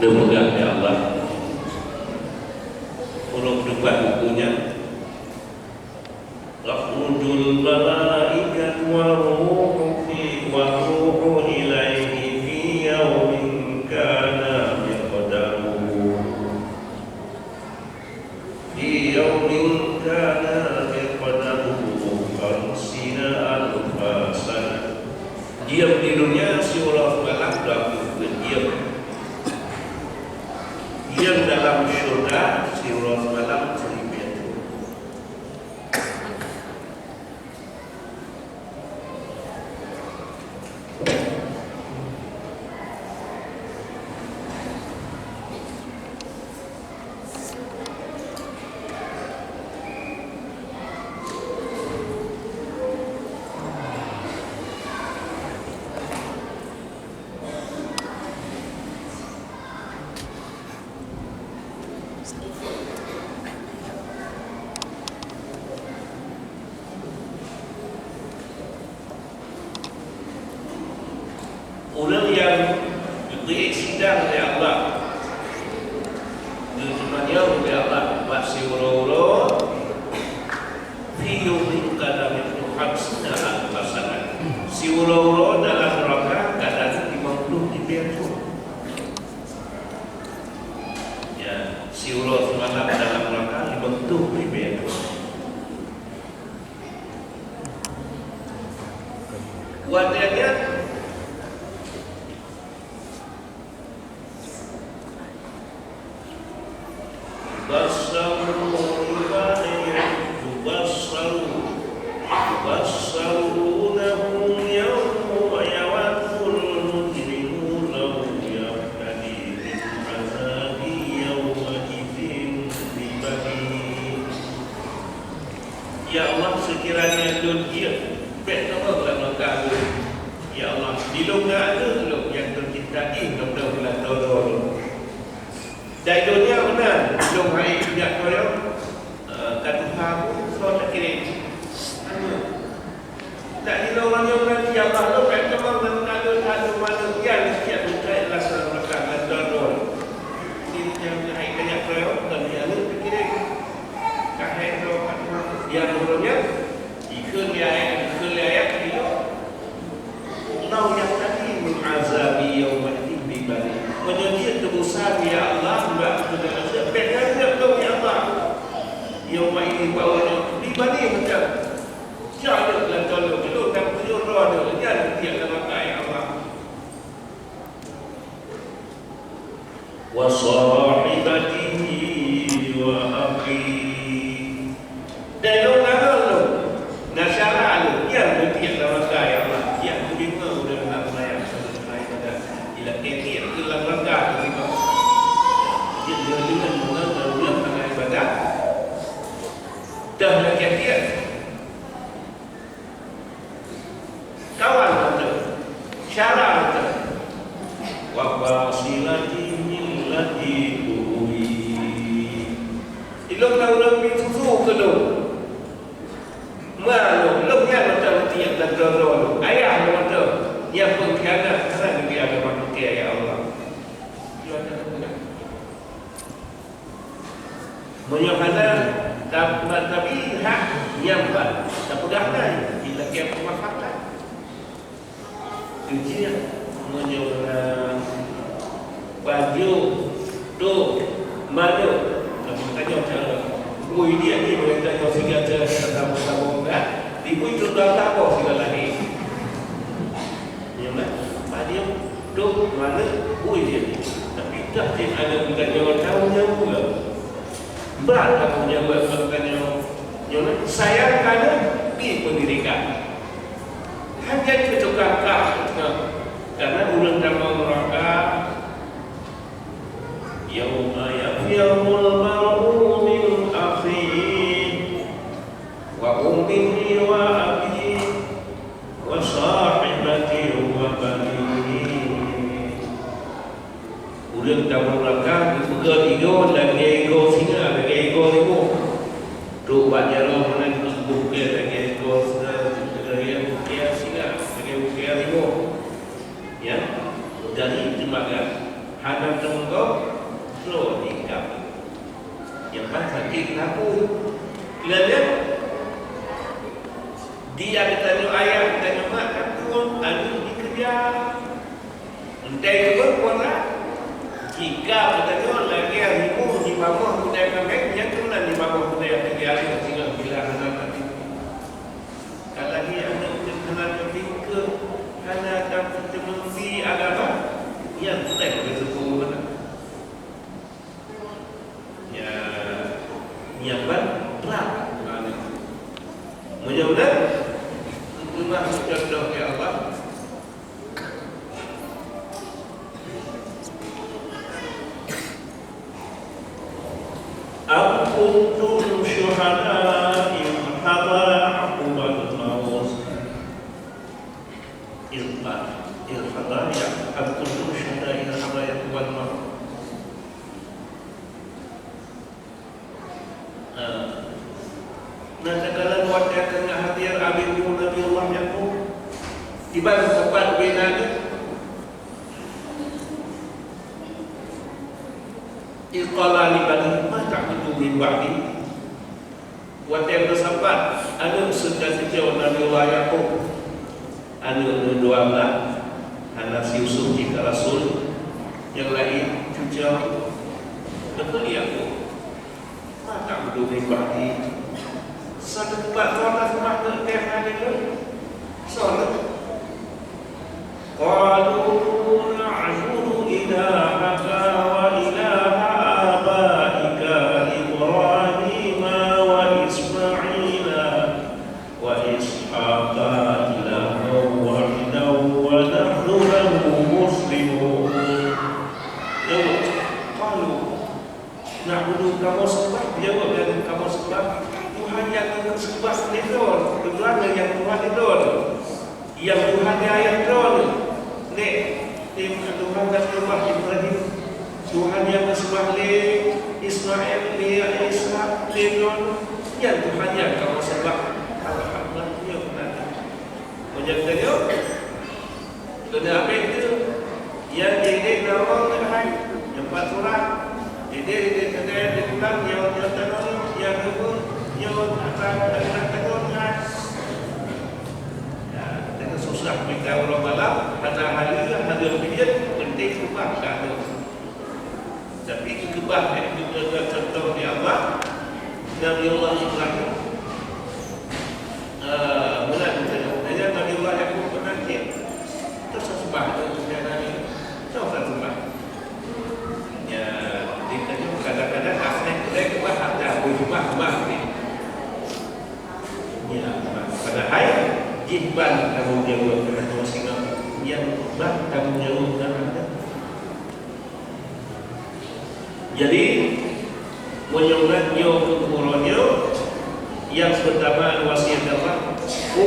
Teupeugah lé Allah, ureuëng teupat buku nyan, "Takhrujul malaikatu war-ruhu fi, war-ruhu ilaihi fi yaumin kana miqdaruhu, fi yaumin kana miqdaruhu khamsina alfa sanah." Diem di dunia siuroe seumalam dua ploh thôn diem. Diem dalam syurga siuroe seumalam siribèe thôn. Ureuëng nyang geuék sidang lé Allah, geuteumanyong lé Allah bak siuroe-uroe, fi yaumin kana miqdaruhu khamsina alfa sanah. Siuroe-uroe dalam neuraka ka na limong ploh ribèe thôn. Ya, siuroe seumalam dalam neuraka limong ploh ribèe thôn. Watèe nyan, "Bassaru, bassaru, bassaru, yawaddu al-mujrimu law yaftadi min azabi yaumaidin bi banihi." Ya Allah, seukiranya lôn jeuet, bèk tamong lam langkah lôn. Ya Allah, di lôn ngon aneuk lôn nyang teucinta jih ngon lôn lam droe lôn. Di donya meunan lôn hai jak kuyong, eh, ka tuha pun soe takirém. Aneuk. Dak jinoe meunyoe nanti Allah lôn bèk keumang dan kado-kado manusia yang siap mencari rasa makan dan dodol. Ini yang hai kaya kuyong dan yang ni pikirin. Kahai doa yang dulunya, ikut lihat, ikut lihat, ikut. Lau yaftadi min azabi yaumaidin bi banihi. Meunyoe jeuet teubusan, ya Allah, bak keuneuk azab, bèk azab lôn, ya Allah. Yaumaidin bak uroe nyoe, bi banihi macam. Jak lôn lam taloe, lôn nyang tujoh droe lôn, nyan tiek lam akai Allah. Wa sahibatihi wa akhihi. Dan lôn ngon lôn, na syara lôn, nyan lôn tiek lam akai Allah. Tiek lôn deungoe ureueng hana seumayang, hana ibadat. Ilakèe tiek keu lam akai Allah. Jeuet deungon, deungon, deungon ureueng hana ibadat. Dah lakèe tiek. Kawan teuh, syara teuh. Wa fasilatihi allati tu'wi. Ilôn na ureueng pih susu keu lôn. Ma lôn, lôn nyan mantong tiek dan droe-droe lôn. Ayah lôn mantong nyang peungkhianat, hana geubri agama teuka, ya Allah. Meunyoe hana, ta-, tabi hak nyang ban, tapeugah nyan, ilakèe peumafakat. Keujiak, meunyoe na pajoh, trok, manok, tapi tanyoe cara, bui dia ni, meunyoe tanyoe siga cara, sama-sama, kan? Dibui trok dalam tabah siga lahé. Nyoe kan? Pajoh, trok, manok, bui dia ni. Tapi dah cit ada tanyoe tahu nyang pula. Brat kamoe nyang buet bak tanyoe. Nyoe, sayang ka lheueh bri peundidikan. Hana cocok kakak, karena ureueng tamong neuraka. Yauma yafirrul mar'u min akhihi wa ummihi wa abihi wa sahibatihi wa banihi. Ureueng tamong neuraka geupeugöt igoe lagèe igoe singa, lagèe igoe rimueng. Trok bak jaroe meunan geubukée lagèe igoe singa, lagèe bukée singa, lagèe bukée rimueng. Ya, dari teumaga. Hana teumeugöt, droe di kamoe. Nyang ban sakét laku. Lagèe di geutanyoe ayah, geutanyoe mak, ka tueng aneuk jikeureuja. Entai keubeuen puasa, jika geutanyoe lagèe rimueng jibagoh gulai kaméng, nyan keuh nan jibagoh gulai aneuk singoh bila hana mati. Kalau dia aneuk hana teutingkeuh, hana teumeung di agama, nyan trép risiko meunan. Ya, nyan ban brat. Meunyoe na teupeugah contoh, ya Allah, أم كنتم شهداء إذ حضر يعقوب الموت إذ قال إذ حضر يعقوب أم كنتم شهداء إذ حضر يعقوب الموت. Nah, takalon watèe ka hadir abéh Nabi Allah Yakub, iban teumpat bina geuh. إذ قال لبنيه ما تعبدون من بعدي. Watèe meusapat aneuk seutôt cucoe Nabi Allah Yakub, aneuk nyoe dua blah, hana si Yusuf jih ka rasul, nyang laén cucoe, beutôi Yakub. ما تعبدون من بعدي. Soe teumpat droe taseumah keu teuh hana lé? Soe? قالوا نعبد إلهك وإله آبائك إبراهيم وإسماعيل وإسحاق إلها واحدا ونحن له مسلمون. Jaweueb, قالوا نعبد, kamoe seumah, jaweueb lé kamoe seumah, Tuhan nyang geuseumah lé droe, kecuali nyang Tuhan lé droe. Nyang Tuhan lé ayah droe, nèk, nèk Tuhan nyang geuseumah Ibrahim, Tuhan nyang geuseumah lé Ismail, lé Ishak, lé droe, nyan Tuhan nyang kamoe seumah. Alhamdulillah, nyoe beuna. Meunyoe tanyoe, keuneuk habéh teuh, nyan jih na ureueng keuhai, nyoe pat surat, jih, jih keuneuk diulang, nyoe, nyoe tanyoe, nyoe geubeuet, nyoe atra, atra tanyoe keuhai. Ya, tanyoe susah mita uroe malam, hana haleue, hana pijet, penting keubah ka. Tapi geukeubah, eh, geupeugah contoh di Allah, Nabi Allah Ibrahim, eh, meunan geutanyoe. Hanya Nabi Allah Yakub peunan cit. Terus seubah tu, ya, Nabi. Terus seubah. Ya, di tanyoe kadang-kadang asai keudai keubah, ada keubah, keubah ni. Ya, padahai jih ban tanggong jaweueb keunan singoh. Nyang ban tanggong jaweueb keunan. Jadi, meunyoe nyoe keu uroe nyoe, nyang peurtama wasiet Allah, "Qu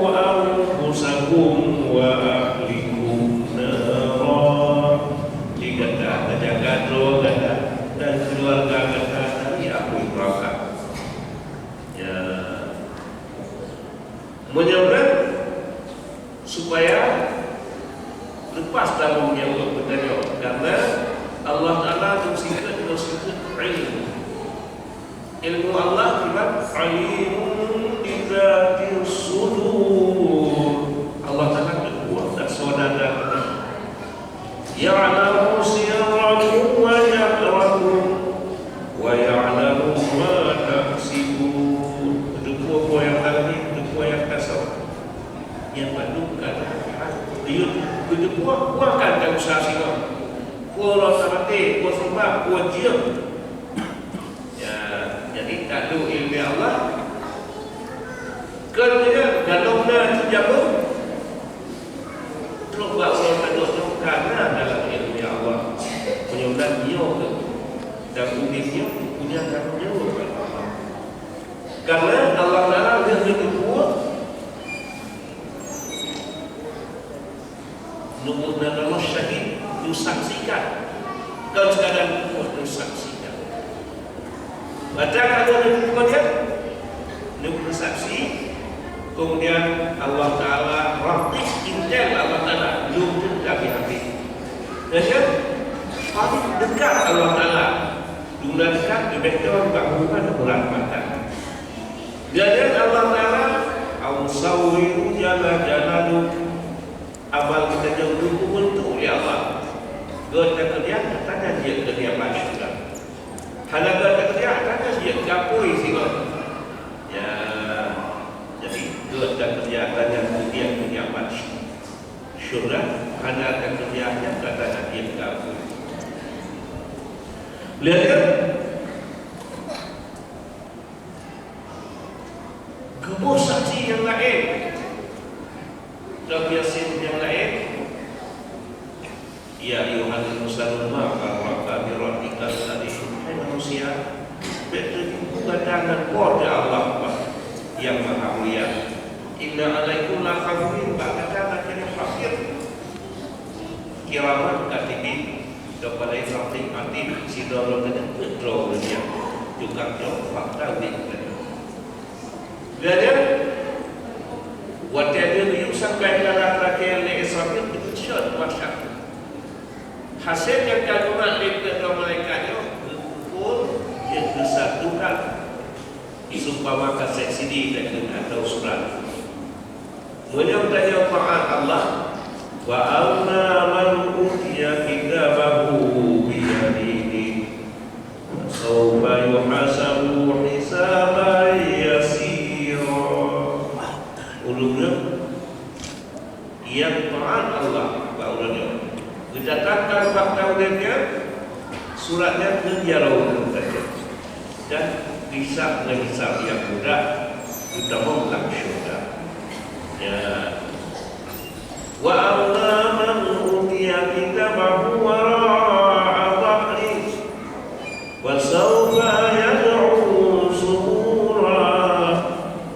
anfusakum wa ahlikum nara." Di gata, tajaga droe gata dan keuluwarga gata dari apui neuraka. Ya. Meunyoe supaya leupah tanggong jaweueb geutanyoe, karena Allah Taala neusikot, neusikot ilmu. Ilmu Allah kiban alimun bizatis sudur. Allah Taala teupeue dak soe dada geutanyoe. Ya'lamu sirrakum wa jahrakum, wa ya'lamu ma taksibun. Geuteupeue peue nyang talakée, geuteupeue nyang tasoe. Nyang bandum ka that. Geuteupeue peue nyang ka tauseuha singoh. Peue rasa maté, peue seumah, peue jeuem. Ya, jadi taklok ileumèe Allah. Keumudian, dalam na teujameun, trok bak uroe tanyoe nyoe ka na dalam ileumèe Allah. Meunyoe na nyoe keuh, dan udép nyoe punya tanggong jaweueb bak Allah. Karena Allah Taala lheueh geuteupeue, Nubuat dan Allah syahid, neusaksikan. Kon sekadar nubuat, neusaksikan. Maka kalau ada kemudian, neusaksi, kemudian Allah Taala rapih intel Allah Taala, leumput habéh-habéh. Dan ya, Dekat Allah Taala. Dum na dekat, leubeh thon bak hubungan urat mata. Jadi Allah Taala, "Au sawiru jalla jalalu." Amal geutanyoe geupeubeuntuk lé Allah. Geutanyoe keureuja, geutanyoe jeuet keu nikmat syurga. Hana geutanyoe keureuja, geutanyoe jeuet keu apui singoh. Ya, jadi geutanyoe keureuja, geutanyoe jeuet keu nikmat syurga. Hana geutanyoe keureuja, geutanyoe jeuet keu apui. Lheueh nyan, geuboh saksi nyang laén. Lam Yasin nyang laén, "Ya ayyuhal insanu ma gharraka bi rabbikal karim." Hai manusia, bèk teutipu gata ngon Po teu Allah nyang Maha Mulia. Inna alaikum lahafizin, bak gata na keudéh hafiz. Kiraman katibin, keupala rakyat atid, sidroe droe keuneuk peuet droe ureueng nyan. Tukang cok fakta udép tadi. Lheueh nyan, watèe lheueh geuyue sampai dalam lakèe lé Israfil, geupeucot masa. Hasé nyang ka geumat lé peuet droe malaikat nyoe, geupukul, jeuet geusatukan. Seumpama kasét C D takheun atau surat. Meunyoe tanyoe taát Allah, "Fa amma man utiya kitabahu biyaminihi, fasaufa yuhasabu hisaban yasira." Ulôn nyoe Nyang taát Allah bak ulôn nyoe, geudatangkan bak ulôn nyan surat nyan ngon jaroe ulôn saja, dan hisab ngon hisab nyang mudah, geutamong lam syurga. Ya. Wa amma man utiya kitabahu wara'a dhahrihi, fasaufa yad'u subura,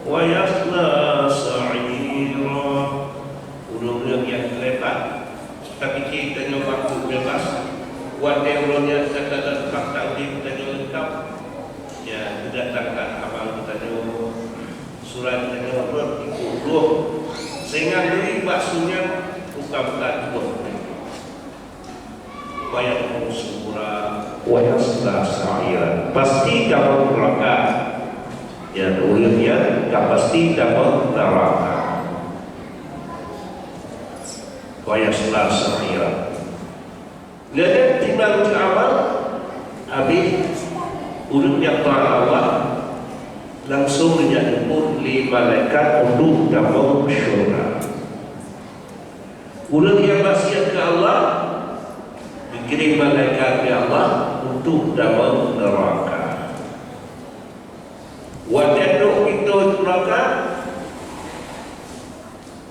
wa yasla sa'ira. Ureueng-ureueng nyang teulepat, tapi tanyoe baku beubaih, watèe uroe nyan teuka dan fakta udép tanyoe leungkap, ya, geudatangkan amal tanyoe, surat tanyoe rot ipeuruh, sehingga geuyue bak su nyan bukan-bukan tuboh. Wa yad'u subura, wa yasla sa'ira. Pasti tamong neuraka. Ya, ureueng nyan ka pasti tamong neuraka. Wa yasla sa'ira. Lheueh nyan timbang keu amal, abéh ureueng nyang taát Allah langsung geujak jemput lé malaikat untuk tamong syurga. Ureueng nyang maksiat keu Allah, geukirém malaikat lé Allah untuk tamong neuraka. Watèe trok pintoe neuraka,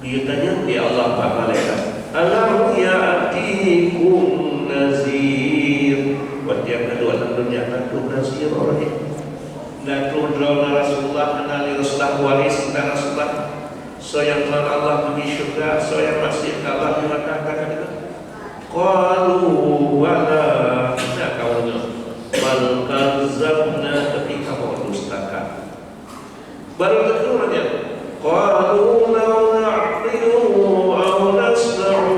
geutanyong lé Allah bak malaikat, "Alam ya'tikum nazir?" Watèe ka duek lam donya, na troh nazir ureueng nyan? Na troh droeneuh Rasulullah, hana lé Rasulullah, waréh sinta Rasulullah? Soe nyang taát Allah geubri syeuruga, soe nyang maksiat keu Allah neuraka, ka deungoe? Qalu bala, na kamoe deungoe. Bal kadzabna, tapi kamoe dustakan. Barô lagèe nyan, qalu law na'qilu aw nasma'u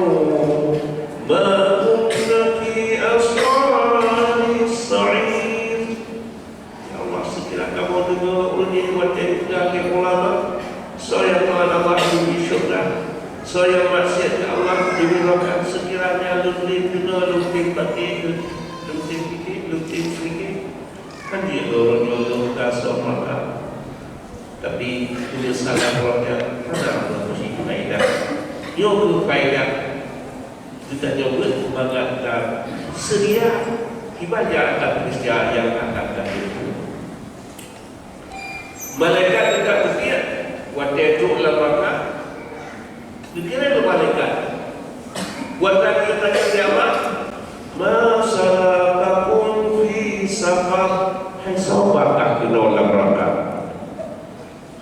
ma kunna fi ashabis sa'ir. Ya Allah, seukira kamoe deungoe ulôn nyoe watèe geupeugah lé ulama, soe nyang taát Allah geubri syeuruga, soe nyang maksiat keu Allah geubri neuraka, seukira nyan lôn tem deungoe, lôn tem pakék, lôn tem piké, lôn tem seurike. Kan jeuet lôn nyoe lôn ka soe neuraka. Tapi tulésan lam uroe nyan hana meunan cit faedah. Nyoe kheueh faedah. Geutanyoe beuet mangat taseudia ibadat dan peurcaya nyang akan tatem. Malaikat teuka geupiet watèe trok lam neuraka, geukirém lé malaikat. Watèe geutanyong lé Allah, "Ma salakakum fi saqar?" Hai soe ba kah keunoe lam neuraka?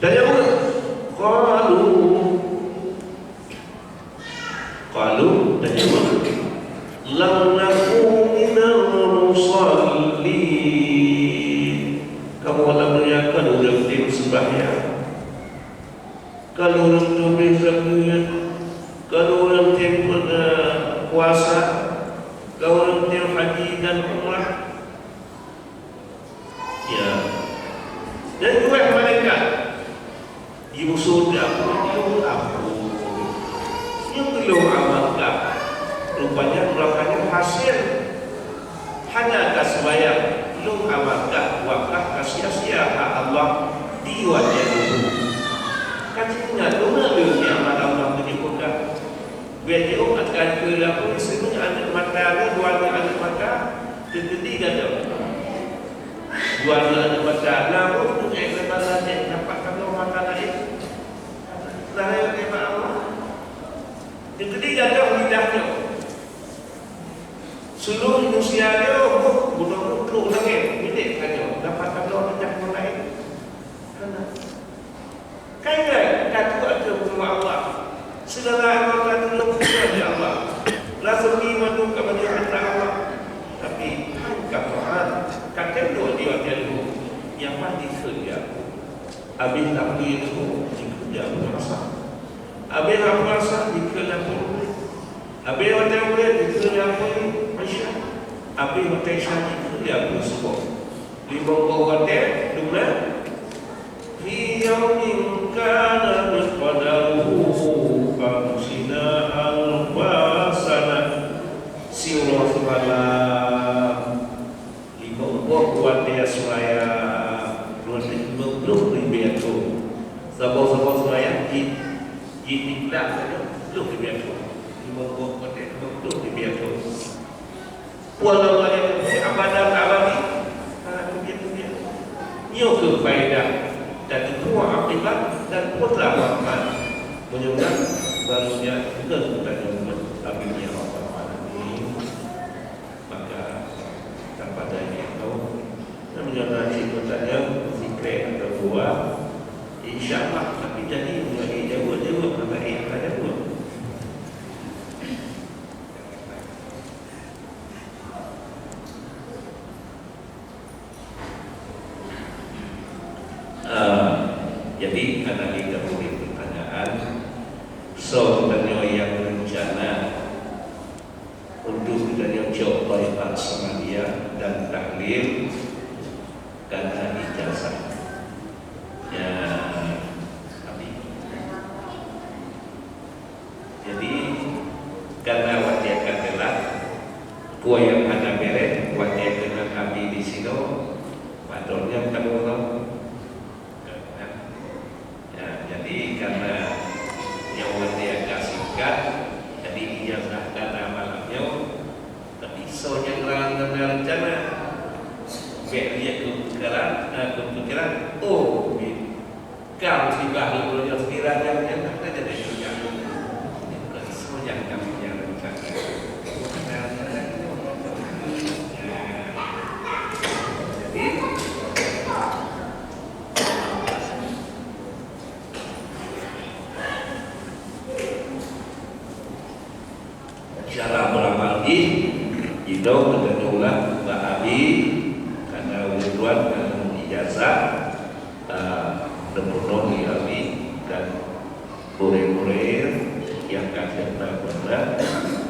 Tanyong, qalu, Qalu, tanyong, "Lam naku minal musallin." Kamoe lam donya kon ureueng tem seumbahyang. Kon ureueng tem zakeuet, kon ureueng tem, eh, puasa, kon ureueng tem haji dan Nyoe keuh lôn amalkan. Rupanya, rupanya hasil hana ka seumayang, lôn amalkan, wakaf ka sia-sia hak Allah di watée lôn. Ka teuingat, lôn na lôn di amal Allah keu jipeugah. Bék jiôh akan keu lapui, seuneu aneuk mata lé, dua aneuk mata, teukeudi gadoh. Dua aneuk mata, na roh tu ék leubeh lagée, nampak kamoe mata laén. Lahé nibak Allah. Teukeudi gadoh lidah nyoe. Seuluruh manusia nyoe, bunoe trok langét, milék tanyoe, dapat tanyoe teucah nyang laén. Hana. Kai nyan, ka tuha teuh bumoe Allah. Segala amal ka tulông bumoe di Allah. Langsung di mandum ka bagi harta Allah. Tapi, hai ka Tuhan, ka teuh di watée leumo, nyang pasti keu dia. Abéh lapui leumo, jikheun dia puasa. Abéh puasa, jikheun dia puasa. Abéh watée ulée, jikheun dia puasa Isya. Abéh watée Isya, jikheun dia puasa suboh. Limong boh watée, dum na. Fi yaumin kana miqdaruhu khamsina alfa sanah. Siuroe seumalam. Limong boh watée seumayang, dua ploh ribée thon. Saboh-saboh seumayang ji-, jitiblah saja ploh ribée thon. Limong boh watée dua ploh ribée thon. Puasa Allah nyang keu abadan abadi. Ha, keumudian, keumudian. Nyoe keuh faedah dan nyoe akibat dan putra Rahman. Meunyoe nyan, baru nyan keuh tanyoe Nabi Muhammad. Maka, tanpa daya tahu, dan meunyoe na cit geutanyoe, sikrek atau dua, insya Allah, tapi jadi meunyoe jaweueb-jaweueb, maka eh, akan jaweueb. Ah, jadi, hana lé tabri peutanyaan, soe geutanyoe nyang reuncana untuk geutanyoe cok tarekat Samadiyah dan tahlil kana ijazah. Ya, Abi. Jadi, karena watée ka teulat, peue nyang hana beres, watée keunan Abi disinoe, padahai nyang tamu-tamu. Ya, jadi karena nyoe watée ka singkat, jadi ijazah kana malam nyoe, tapi soe nyang rang-rang rencana, bék lihat keupikiran, eh, keupikiran, oh, bi-, Ka musibah lôn uroe nyoe, sekiranya nyan hana jadi syurga. Soe nyang ka punya rencana? Jadi, cara beuramal jih, jinoe geutanyoe ulah bak Abi, karena ulôn tuan ka lôn ijazah, ah, neupunoh lé Abi dan gurée-gurée nyang ka geutanyoe peugah,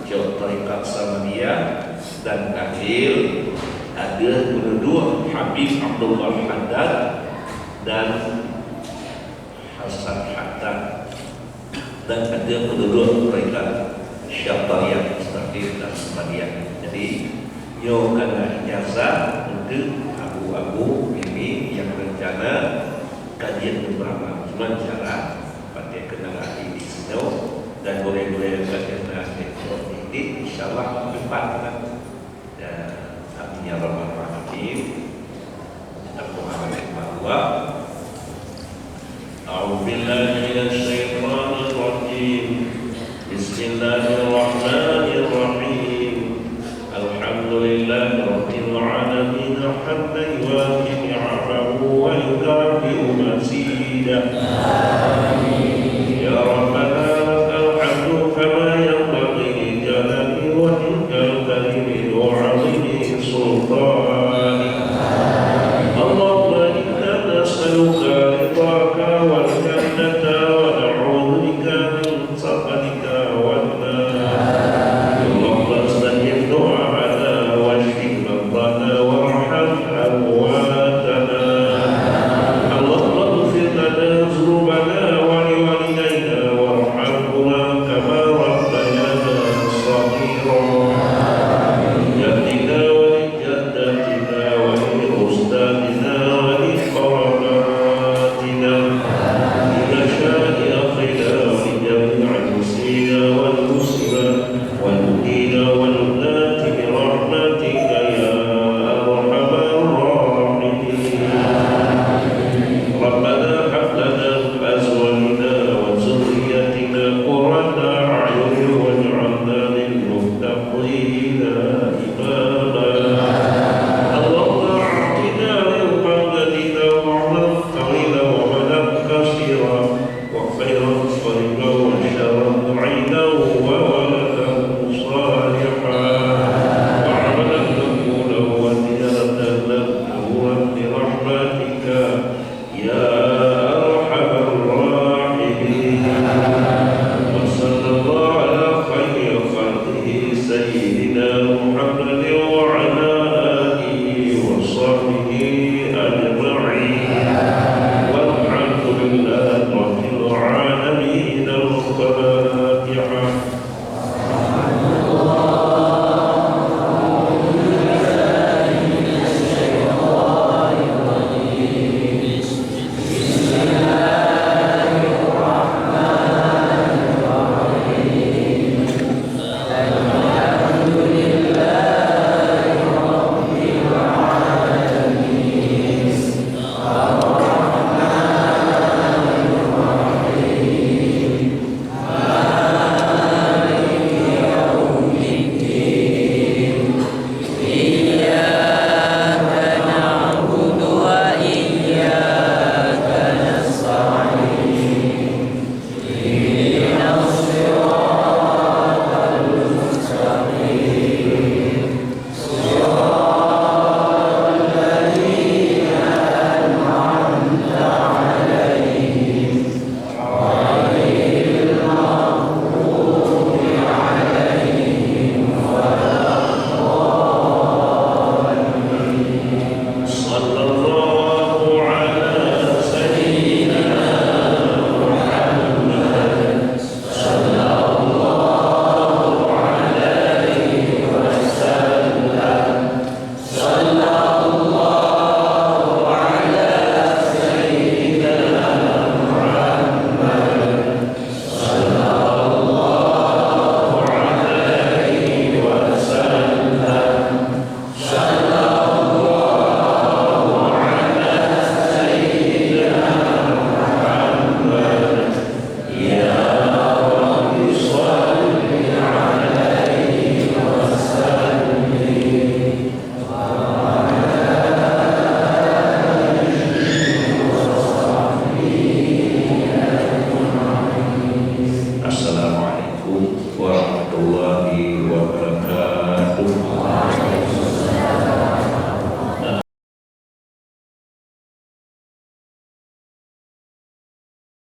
cok tarekat Samadiyah dan tahlil, ada penduduk Habib Abdullah Haddad dan Hasan Haddad. Dan ada penduduk mereka Syatariah, Mustaqim dan Samadiyah. Jadi, nyoe kana ijazah untuk abu-abu ini yang rencana kajian beurama. Cuma cara pakai kenal hati di sini dan boleh-boleh belajar ini, insya Allah, depan. Ya, amin ya rabbal alamin. Kita berdoa kepada Allah. أعوذ بالله من الشيطان الرجيم. بسم الله الرحمن الرحيم. الحمد لله رب العالمين، حمدا يوافي نعمه ويكافئ مزيده.